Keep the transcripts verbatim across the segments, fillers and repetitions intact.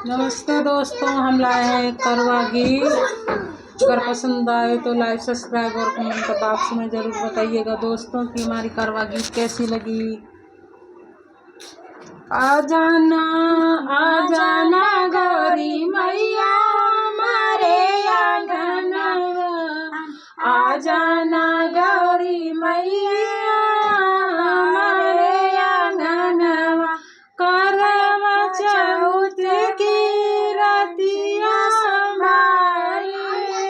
नमस्ते दोस्तों, हम लाए हैं करवा गीत। अगर पसंद आए तो like, subscribe और comment box में ज़रूर बताइएगा दोस्तों कि हमारी करवा गीत कैसी लगी। आ जाना, आ जाना गौरी मैया हमारे आंगनवा, आ जाना गौरी मैया हमारे आंगनवा। करवा चौथ की रतिया संभारी,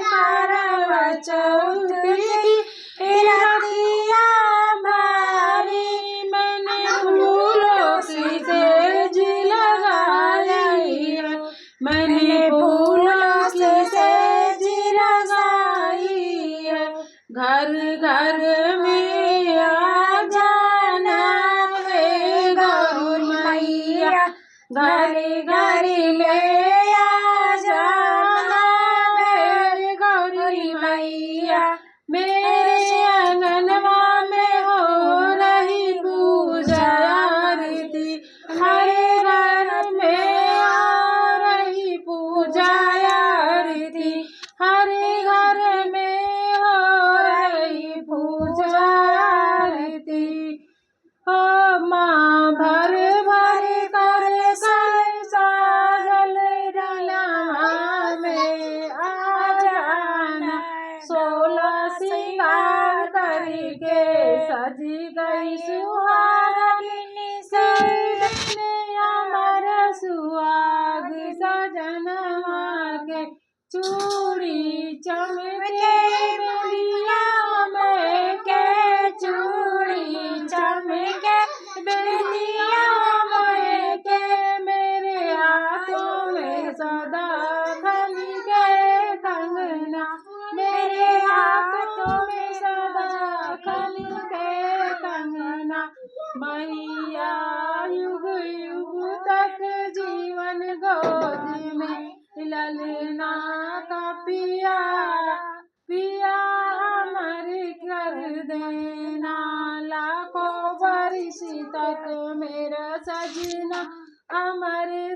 करवा चौथ की रतिया भारी, मैंने फूलों की सेज लगाई हो, मैंने फूलों की सेज लगाई हो। घर घर में आ जाना हे गौरी मैया, घर घर में आ जाना हे गौरी मैया। मेरे आंगनवा में हो रही पूजा आरती, हर घर में आ रही पूजा आरती, हर घर में हो रही पूजा आरती। ओ माँ, भर भर कर कलसा जल डलवा में आ जाना, सोलह सिंगार करके सज गई सुहागिनी, सजने अमर सुहाग सजनवा के। चूड़ी चमके बिंदिया महके, चूड़ी चमके बिंदिया महके, मेरे हाथों में सदा खनके कंगना, मेरे हाथों में सदा खनके कंगना। मैया युग युग तक जीवन गोद में ललना का पिया, पिया अमर कर देना, लाखों बरिस तक मेरा सजना अमर